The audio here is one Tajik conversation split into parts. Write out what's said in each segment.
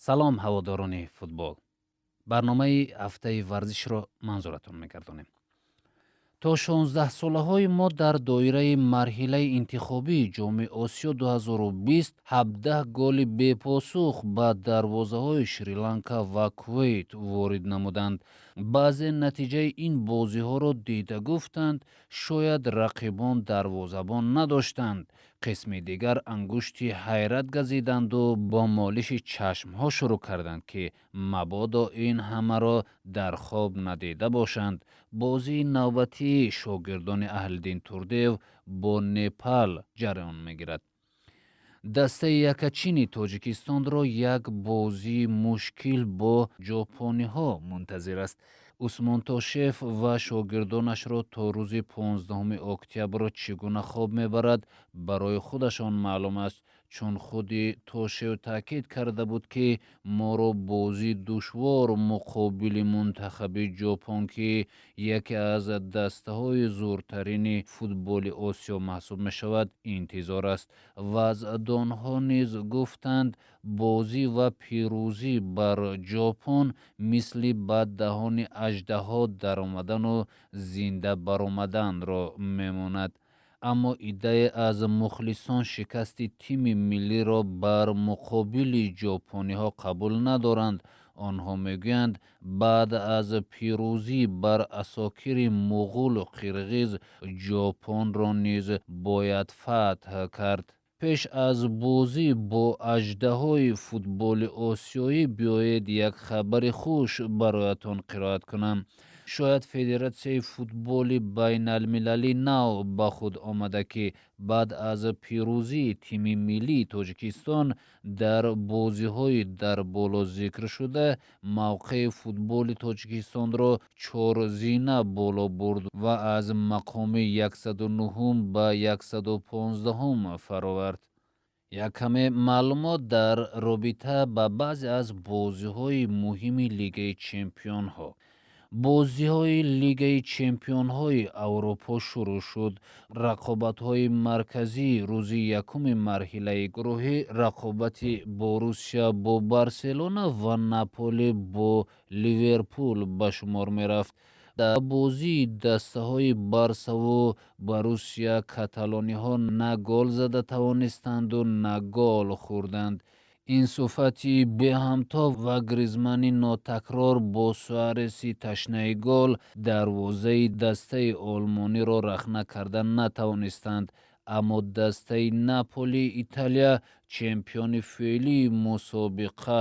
Салом, ҳаводорони футбол! Барномаи ҳафтаи варзишро манзуратон мегардонем. То 16-солаҳои мо дар доираи марҳилаи интихобии Ҷоми Осиё 2020 17 голи бепосух ба дарвозаҳои Шри-Ланка ва Кувейт ворид намуданд. Баъзе натиҷаи ин бозиҳоро дида гуфтанд, шояд рақибон дарвозабон надоштанд. Қисми дигар ангушти ҳайрат газиданду бо молиши чашмҳо шурӯъ карданд, ки мабодо ин ҳамаро дар хоб надида бошанд. Бозии навбатии шогирдони Аҳлиддин Турдиев бо Непал ҷараён мегирад. Дастаи якачини Тоҷикистонро як бозии мушкил бо ҷопониҳо мунтазир аст. Усмон Тошев ва шогирдонашро то рӯзи 15 октябр чӣ гуна хоб мебарад, барои худашон маълум аст, чун худи Тошев таъкид карда буд, ки моро бозии душвор муқобили мунтахаби Ҷопон, ки яке аз дастаҳои зӯртарини футболи Осиё маҳсуб мешавад, интизор аст. Вазъдонҳо низ гуфтанд, бозӣ ва пирӯзӣ бар Ҷопон мисли ба даҳони аждаҳо даромадану зинда баромаданро мемонад. Аммо иддае аз мухлисон шикасти тими миллиро бар муқобили ҷопониҳо қабул надоранд. Онҳо мегӯянд, баъд аз пирӯзӣ бар асокири муғулу қирғиз Ҷопонро низ бояд фатҳ кард. Пеш аз бозӣ бо аждаҳои футболи осиёӣ биёед як хабари хуш бароятон қироат кунам. Шояд Федератсияи футболи байналмилалӣ нав ба худ омада, ки баъд аз пирӯзии тими миллии Тоҷикистон дар бозиҳои дар боло зикршуда мавқеи футболи Тоҷикистонро чор зина боло бурд ва аз мақоми 109-ум ба 115-ум фаровард. Як каме маълумот дар робита ба баъзе аз бозиҳои муҳими Лигаи чемпионҳо. Бозиҳои Лигаи чемпионҳои Аврупо шурӯъ шуд. Рақобатҳои марказии рӯзи якуми марҳилаи гурӯҳӣ рақобати Боруссия бо Барселона ва Наполи бо Ливерпул ба шумор мерафт. Дар бозии дастаҳои Барсаву Боруссия каталониҳо на гол зада тавонистанду, на гол хӯрданд. Инсофати беҳамто ва Гризмани нотакрор бо Суареси ташнаи гол дарвозаи дастаи олмониро рахна карда натавонистанд. Аммо дастаи Наполии Италия чемпиони феълии мусобиқа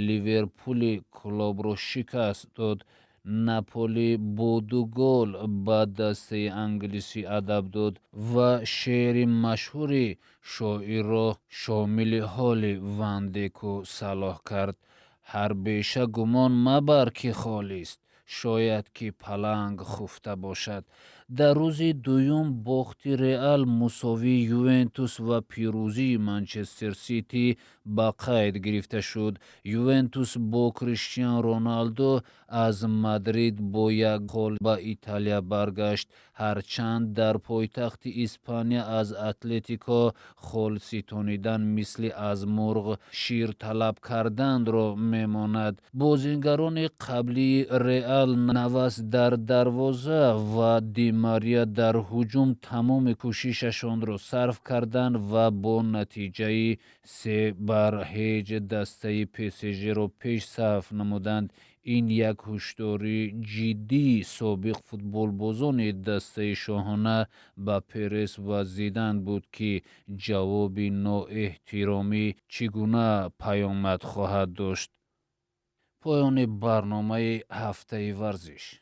Ливерпули Клобро шикаст дод. Наполи бо ду гол ба дастаи англисӣ адаб дод ва шеъри машҳури шоирро шомили ҳоли Вандеку Салоҳ кард: «Ҳар беша гумон мабар, ки холист, шояд ки паланг хуфта бошад». Дар рӯзи дуюм бохти Реал, мусовии Ювентус ва пирӯзии Манчестер Сити ба қайд гирифта шуд. Ювентус бо Криштиан Роналдо аз Мадрид бо як гол ба Италия баргашт, ҳарчанд дар пойтахти Испания аз Атлетико хол ситонидан мисли аз мурғ шир талаб карданро мемонад. Бозингарони қаблии Реал, Навас дар дарвоза ва Ди Мария дар ҳуҷум, тамоми кӯшишашонро сарф карданд ва бо натиҷаи 3-0 дастаи ПСЖ-ро пешсаф намуданд. Ин як ҳушдории ҷиддии собиқ футболбозони дастаи шоҳона ба Перес ва Зидан буд, ки ҷавоби ноэҳтиромӣ чӣ гуна паёмад хоҳад дошт. Поёни барномаи ҳафтаи варзиш.